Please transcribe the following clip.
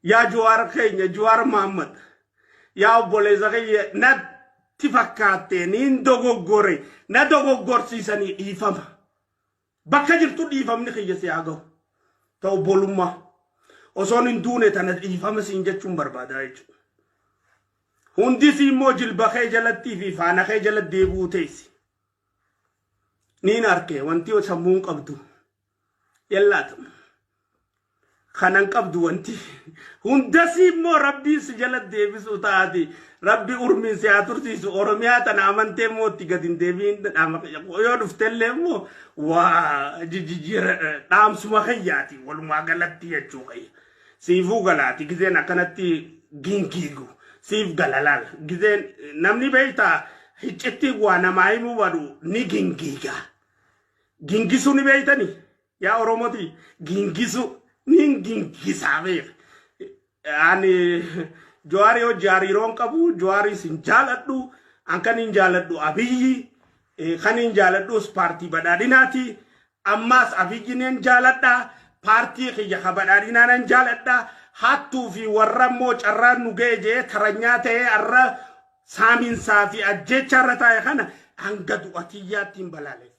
Yaa Jawaar keenya, Jawaar Mahammad, yaa obboleessa kiyya, natti fakkaatte niin dogoggore, na dogoggorsiisanii dhiifama. Bakka jirtu dhiifamni kiyya si haa gahu. Ta obbolummaa. Osoon hin duune tana dhiifama siin jechuun barbaada jechuudha. Hundisii immoo jilba kee jalattii fi faana kee jalatti deebi'uu teessi. Niin arke wanti sammuun qabdu. Yallaata. Kanan qabdu wanti. Hundasii immoo Rabbiin si jala deebisuu taati. Rabbi urmiin si haa tursiisu. Oromiyaa tana amantee immoo itti gadi hin deebiin dhaama. Yoo dhuftellee immoo waa jijjiira dhaamsuma kiyyaati walumaa galatti jechuu kiyya. Siifuu galaati gizeen akkanatti gingiigu siif gala laal. Gizeen namni beektaa hiccitti waa namaa himuu badu ni gingiiga. Gingisuu ni beektani? Yaa Oromooti, gingisuu niin gingisaa beeka. Ani Jawaarii hojii hariiroon qabu, Jawaarii sin jaaladhu, an kan hin jaaladhu Abiyyi, kan hin jaaladhus paartii badhaadhinaati. Ammaas Abiyyi nan jaaladha, paartii kiyya ka badhaadhinaa nan jaaladha. Hattuu fi warra immoo carraan nu ga'e jee taranyaa ta'ee har'a saaminsaa fi ajjeechaa irra taa'e kana hanga du'a kiyyaatti hin balaaleffadha.